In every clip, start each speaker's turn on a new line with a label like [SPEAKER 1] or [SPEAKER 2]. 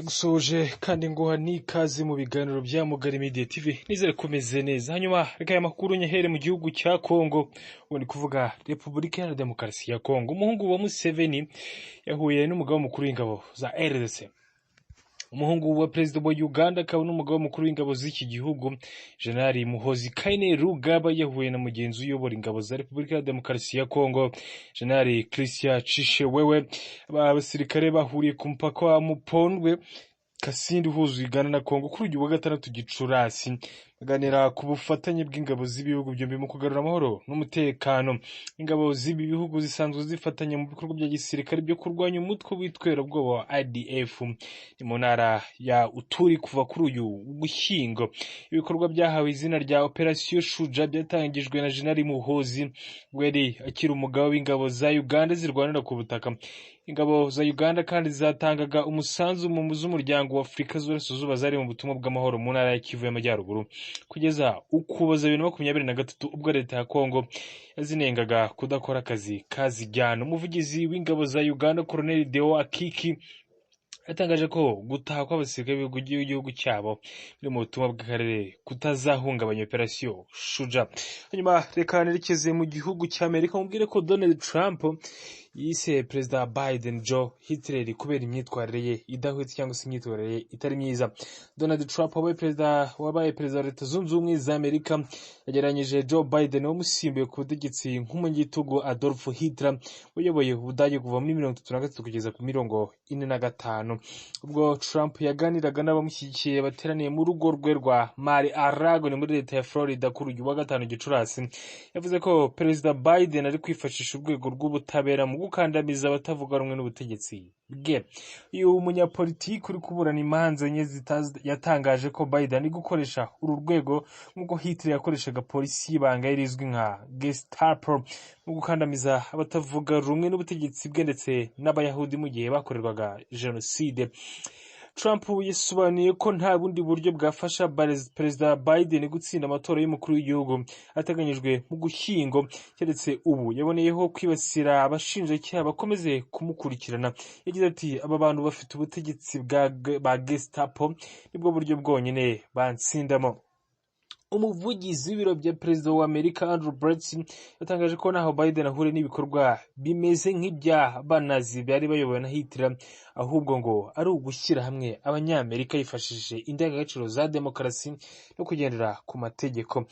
[SPEAKER 1] Ndagusuhuje kandi nguha n'ikaze mu biganiro bya Mugari Media TV. Nizere ko umeze neza. Hanyuma reka aya makuru nyahere mu gihugu cya Kongo, ubu ni kuvuga Repubulika Iharanira Demokarasi ya Kongo. Umuhungu wa Museveni yahuye n'umugaba mukuru w'ingabo za RDC. Umuhungu wa perezida wa Uganda akaba n'umugaba mukuru w'ingabo z'iki gihugu, Jenerali Muhoozi Kainerugaba, yahuye na mugenzi uyobora ingabo za Repubulika ya Demokarasi ya Kongo, Jenerali Christian Tshiwewe. Aba basirikare bahuriye ku mupaka wa Mupondwe Kasindi uhuza Uganda na Kongo kuri uyu wa gatandatu Gicurasi, baganira ku bufatanye bw'ingabo z'ibihugu byombi mu kugarura amahoro n'umutekano. Ingabo z'ibi bihugu zisanzwe zifatanya mu bikorwa bya gisirikare byo kurwanya umutwe w'iterabwoba wa ADF ni mu ntara ya Uturi kuva kuri uyu Ugushyingo. Ibikorwa byahawe izina rya Operation Shuja byatangijwe na Jenerali Muhoozi ubwo yari akiri umugaba w'ingabo za Uganda zirwanira ku butaka. Ingabo za Uganda kandi zatangaga umusanzu mu z'umuryango wa Afurika z'Uburasirazuba zari mu butumwa bw'amahoro mu ntara ya Kivu y'Amajyaruguru kugeza Ukuboza 2023, ubwo leta ya Kongo yazinengaga kudakora akazi kazijyana. Umuvugizi w'ingabo za Uganda, Colonel Deo Akiki, yatangaje ko gutaha kw'abasirikare b'igihugu cyabo biri mu butumwa bw'akarere kutazahungabanya Operation Shuja. Hanyuma reka nerekeze mu gihugu cya Amerika, mubwire ko Donald Trump yise Perezida Biden Joe Hitler kubera imyitwarire ye idahwitse cyangwa se imyitwarire ye itari myiza. Donald Trump wabaye perezida wa Leta Zunze Ubumwe za Amerika yagereranyije Joe Biden wamusimbuye ku butegetsi nk'umunyagitugu Adolf Hitler wayoboye Ubudage kuva muri 33 kugeza ku 45. Ubwo Trump yaganiraga n'abamushyigikiye bateraniye mu rugo rwe rwa Mar-a-Lago ni muri leta ya Florida kuri uyu wa gatanu Gicurasi, yavuze ko Perezida Biden ari kwifashisha urwego rw'ubutabera mu gukandamiza abatavuga rumwe n'ubutegetsi bwe. Uyu munyapolitiki uri kuburana imanza enye yatangaje ko Biden ari gukoresha uru rwego nk'uko Hitler yakoreshaga polisi y'ibanga yari izwi nka Gestapo mu gukandamiza abatavuga rumwe n'ubutegetsi bwe ndetse n'Abayahudi mu gihe bakorerwaga jenoside. Trump yasobanuye ko nta bundi buryo bwafasha Perezida Biden gutsinda amatora y'umukuru w'igihugu ateganyijwe mu Gushyingo keretse ubu. Yaboneyeho kwibasira abashinjacyaha bakomeze kumukurikirana. Yagize ati: "Aba bantu bafite ubutegetsi bwa Gestapo, nibwo buryo bwonyine bansindamo." Umuvugizi w'ibiro bya perezida wa Amerika, Andrew Brets, yatangaje ko ntaho Biden ahuriye n'ibikorwa bimeze nk'ibya Banazi bari bayobowe na Hitler, ahubwo ngo ari ugushyira hamwe Abanyamerika yifashishije indangagaciro za demokarasi no kugendera ku mategeko.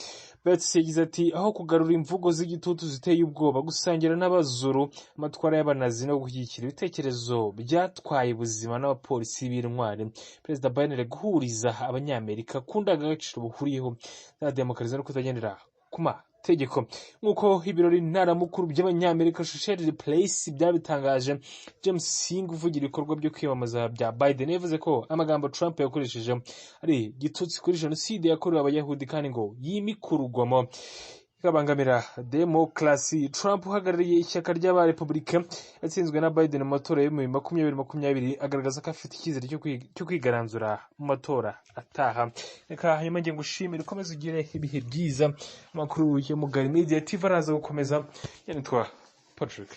[SPEAKER 1] Brets yagize ati: "Aho kugarura imvugo z'igitutu ziteye ubwoba, gusangira n'abazuru amatwara y'Abanazi no gushyigikira ibitekerezo byatwaye ubuzima n'abapolisi b'intwari, Perezida Biden ari guhuriza Abanyamerika ku ndangagaciro bahuriyeho za demokarasi no kutagendera ku mategeko." Nk'uko ibirori ntaramukuru by'Abanyamerika Associated Press byabitangaje, James Singh uvugira ibikorwa byo kwiyamamaza bya Biden yavuze ko amagambo Trump yakoresheje ari igitutsi kuri jenoside yakorewe Abayahudi kandi ngo yimika urugomo ikabangamira demokarasi. Trump uhagarariye ishyaka ry'Abarepubulika yatsinzwe na Biden mu matora yo mu 2020, agaragaza ko afite icyizere cyo kwigaranzura mu matora ataha. Reka hanyuma njye ngushimire, ukomeze ugire ibihe byiza. Amakuru ya Mugari Media TV araza gukomeza. Nitwa Patrick.